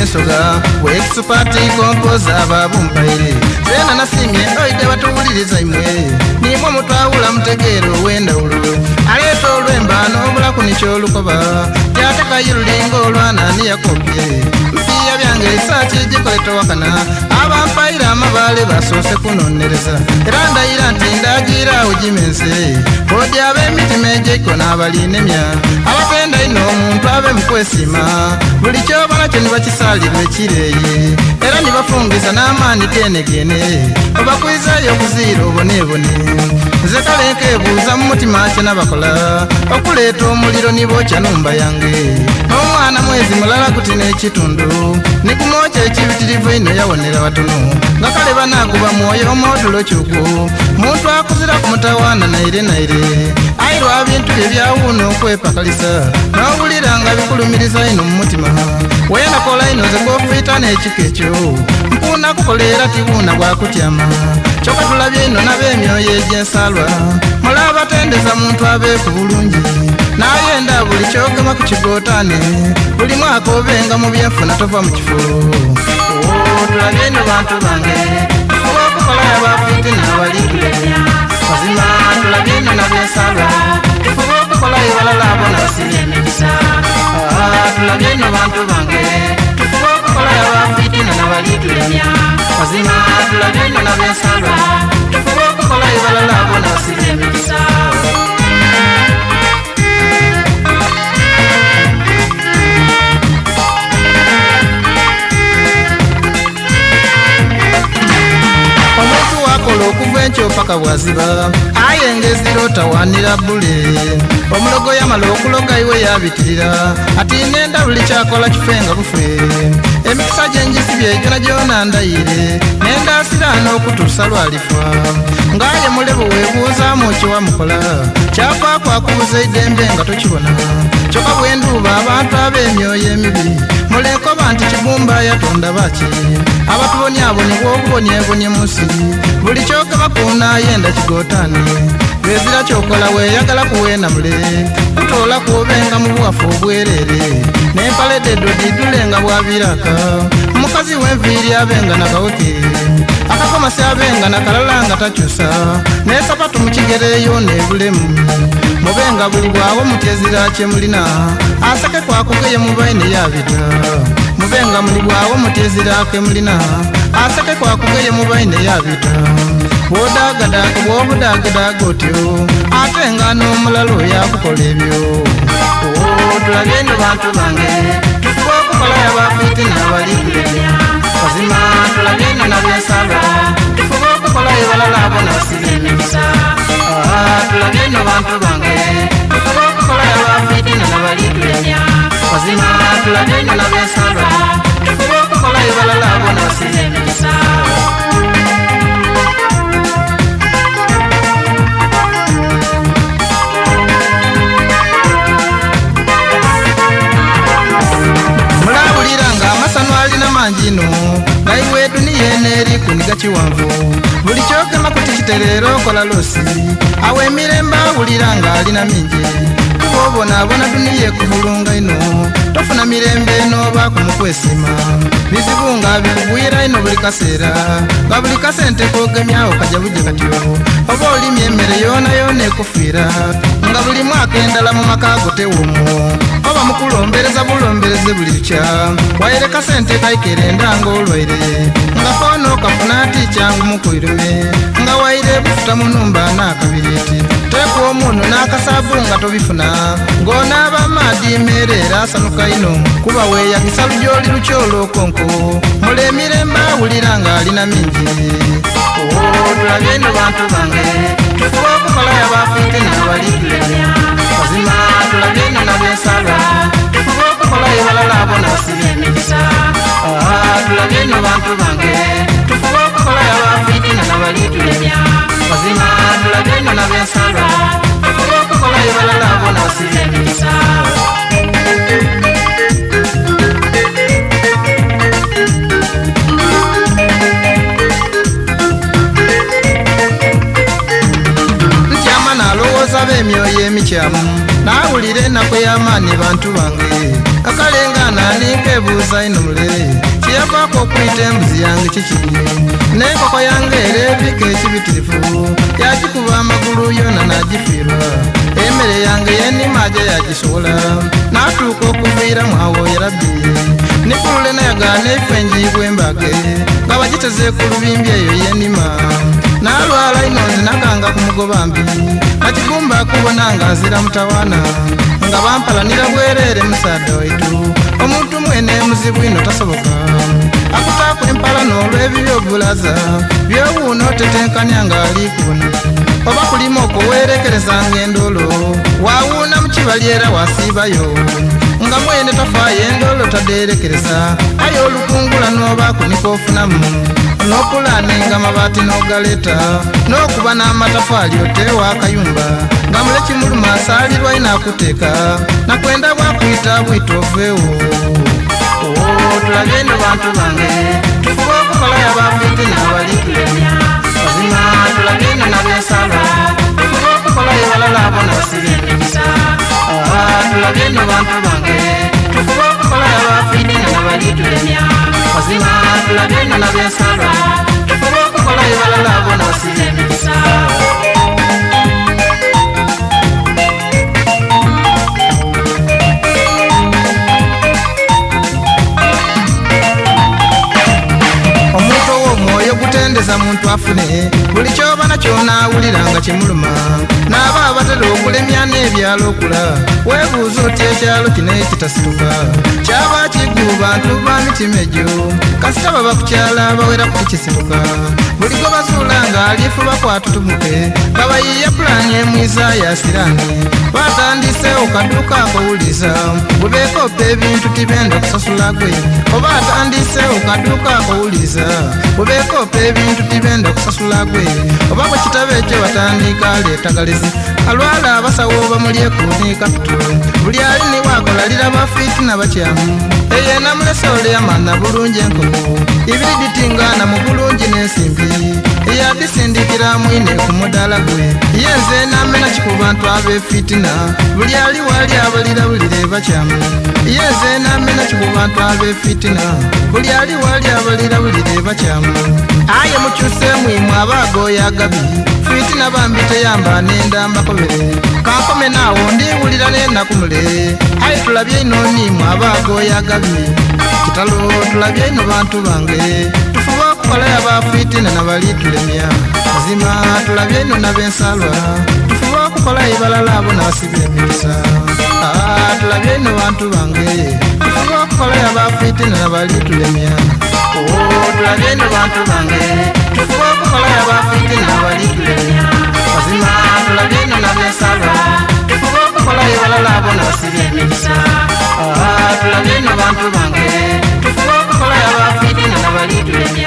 Busoga Bwekisupaati kompoza babumpaire Zeena nasiimye oidhe batuwuliriza imwe Nimwe mutwawula mutegeera ow'endawulo Aleeta olwemba n'obulaku ni ky'olukoba Tyatekayo lulinga olwana ni yakopye Mpiiya byange risaaki gikole towakana Abampaire amabaale basoose kunonereza Era ndayira nti ndagiira awo gimense Kodi ab'emitima egyeiko n'abalinemya Abatenda ino omuntu abe mu kwesiima Buli kyobona kyo nibakisaalirwa ekireeye Era nibafungiza n'amaani genegene Obakwizayo okuziira obonebone Nze kale nkebuuza mu mutima kye nabakola Okuleeta omuliro nibokya numba yange N'omwana mwezi mulala guti n'ekitundu Nikumwokya ekibitirivu ino yawonera watono Nga kale banaaguba mwoyo omwotulo kyugwo Muntu akuzira ku mutawaana naire naire Aye lwa bintu bye byawuuna okwepakalisa N'owulira nga bikulumiriza ino mu mutima Wenakola ino nze gwofiita n'ekika ekyo Mpuuna kukola era tibuuna bwakutyama Kyokka tulabye ino n'ab'emyoyo egy'ensaalwa Mulabatendeza muntu abeeku bulungi Nayenda buli kyogema ku kigotaane Buli mwaka obenga mu byenfuna tova mu kifo Oh, tulabye ino bantu bange Tufuba okukola abafiiti n'abaliitulemya Mazima tulabye ino n'ab'ensaalwa Tufuba okukola ebalala abo n'abasiba emikisa Ah, tulabye ino bantu bange Tufuba okukola abafiiti n'abaliitulemya Mazima tulabye ino n'ab'ensaalwa Tufuba okukola ebalala abo n'abasiba emikisa Omuntu wakola okuva enkyo paka bwaziba aye ngezira otawanira bule Omulogo yamala okuloga iwe yabitirira ati nenda buli kyakola kifenga bufe Emikisa gyenjisibye gyona gyona ndayire nendasira n'okutuusa lwalifa Ng'aye mulebo weebuuzaamu kyewamukola kyavaaku akubuza eidembe nga tokibona Kyokka bwenduuba abantu ab'emyoyo emibi mulekoba nti kibumba yatonda baki Abatubonyaabonye bw'obubonyebonye mu nsi Buli kyogema kunaayenda kigotaane Lwezira kyokola weeyagala kuweenamule Kutoola kwobenga mu bwafu obwerere N'empale dedo didule nga bwabiraka Mukazi w'enviiri abenga nakaweke Akakomasi abenga nakalala nga takyusa N'esapatu mu kigere yo n'ebulemu Mubenga buli bwawo mutyezira kye mulina Aseke kwakugeye mubaine yabita Mubenga muli bwawo mutyezira ke mulina Aseke kwakugeye mubaine yabita Bw'odaagadaga bw'obudaagadaga otyo Ate nga n'omulala oyo akukola ebyo Oh, tulabye ino bantu bange Tufuba okukola abafiiti n'abaliitulemya Mazima tulabye ino n'ab'ensaalwa Tufuba okukola ebalala abo n'abasiba emikisa Ah, tulabye ino bantu bange Tufuba okukola abafiiti n'abaliitulemya Mazima tulabye ino n'ab'ensaalwa Tufuba okukola ebalala abo n'abasiba emikisa Mulawulira ng'amasano alina mangi ino nga iwe eduniya eno eri kuniga kiwanvu Buli kyogema kuti kitereera okola losi Awo emirembe awulira ng'alina mingi Kuba obonaabona duniya ekuvulunga ino Tofuna mirembe n'oba kumukwesiima Bizibu nga bikugwira ino buli kaseera Nga buli kasente kogemyawo kajja bujje katyo Oba olimye emmere yoona yoona ekufiira Nga buli mwaka endala mu maka go tewomwo Oba mukulombereza bulombereze buli lukya Waire kasente kaikerenda ng'olwaire Nga kono kafuna ati kyangu mukwirume Nga waire bufuta mu numba n'akabiriiti Teeka omuno n'akasaabu nga tobifuna Ng'onaaba amaadi mmere era asanuka ino Kuba weeyagisa lugyoli lukyolo okonko Mule emirembe awulira ng'alina mingi Oh, tulabye ino bantu bange Tufuba okukola abafiiti n'abaliitulemya Mazima tulabye ino n'ab'ensaalwa Tufuba okukola ebalala abo n'abasiba emikisa Ah, tulabye ino bantu bange Tufuba okukola abafiiti n'abaliitulemya Mazima tulabye ino n'ab'ensaalwa Tufuba okukola ebalala abo n'abasiba emikisa Ntyama n'alowooza b'emyoyo emikyamu N'awulira ennaku Enaku ey'amaani bantu bange. Akalengana ni nkebuuza inho mule. Kyeyavaaku okwita embuzi yange kiki? N'enkoko yange ere ebika ekibitirifu. Yagikuba amagulu yoona nagifiirwa. Emere yange yenima aja yagisowola. Natuuka okuviiramu awo yarabbi. Ni kulule nayagaana eifo enjiibwa embage. Nga bagiteze ku lubimbi eyo yenima. Nalwala inho nze nakanga ku mugoba mbi. Nakigumba kubona nga nzira mutawaana. Nga bampalanira bwerere musaadha waitu. Omuntu mwene muzibu inho tasoboka. Akutaaku empalano olw'ebibyo obulaza. Byewuuna otetenkanya nga ali kubona. Oba kulima okwo weerekerezanga endoolo. Wawuuna mu kibali era wasiibayo. Nga mwene tafaayo endoolo tadeerekereza. Aye olukungula n'obaaku ni k'ofunamu. N'opulaninga amabaati n'ogaleeta. N'okuba n'amatafaali oteewo akayumba. Nga mule kimuluma asaalirwa inho akuteeka. Nakwenda bwakwita bwita oveewo. Oh, tulabye ino bantu bange. Tufuba okukola yabafiitina balitulemya. Mazima tulabye ino n'abensaalwa. Tufuba okukola ebalala abo n'abasiba emikisa. Ah, tulabye ino bantu bange. Tufuba okukola yabafiitina balitulemya. Mazima tulabye ino n'abensaalwa. Tufuba okukola ebalala abo n'abasiba emikisa. Omuntu ow'omwoyo gutendeza muntu afune buli kyoba nakyo naawulira nga kimuluma. N'aba abatera okulemya n'ebyalo okula. Weebuuza oti ekyalo kino ekitasituka kyaba kigu bantu ba mitima egyo. Kasita baba ku kyala bawera kukisibuka. Buli gwe bazuula ng'alifuba kwatutumuke nga bayiiya pulaani emwiza ya siraani. Batandiseewo kaduuka akowuliza bwe beekoppa ebintu tibenda kusasula gwe. Oba atandiseewo kaduuka akowuliza bwe beekoppa ebintu tibenda kusasula gwe. Oba bwe kitabo ekyo batandika aleeta galezi. Alwala abasawo bamulyeku ni kapito. Buli ali ni wakola liraba fiitina bakyamu. Eyo enamulesa ole amana bulungi enkoko. Ibiri ditingana mu bulungi n'ensimbi. Eyadisindikira mwine ku mudaala gwe. Ye nze namena ki ku bantu ab'efitina. Buli ali wali abalira bulire bakyamu. Ye nze namena ki ku bantu ab'efitina. Buli ali wali abalira bulire bakyamu. Aye mukyuseemu imwe abaagoya agabi. Fitina bambi teyamba nenda mbakobere. Kankome naawo ndiwulira n'enaku mule. Aye tulabye ino nimwe abaagoya agabi. Kitalo tulabye ino bantu bange. Tufuba okukola yabafitina nabali tulemya. Mazima tulabye ino n'abensaalwa. Tufuba okukola ebalala abo n'abasiba emikisa. Ah, tulabye ino bantu bange. Tufuba okukola yabafitina nabali tulemya. Oh, tulabye ino bantu bange. Tufuba okukola yabafitina nabali tulemya. Mazima tulabye ino n'abensaalwa. Tufuba okukola ebalala abo n'abasiba emikisa. Ah, tulabye ino bantu bange. Tufuba okukola yabafitina nabali tulemya.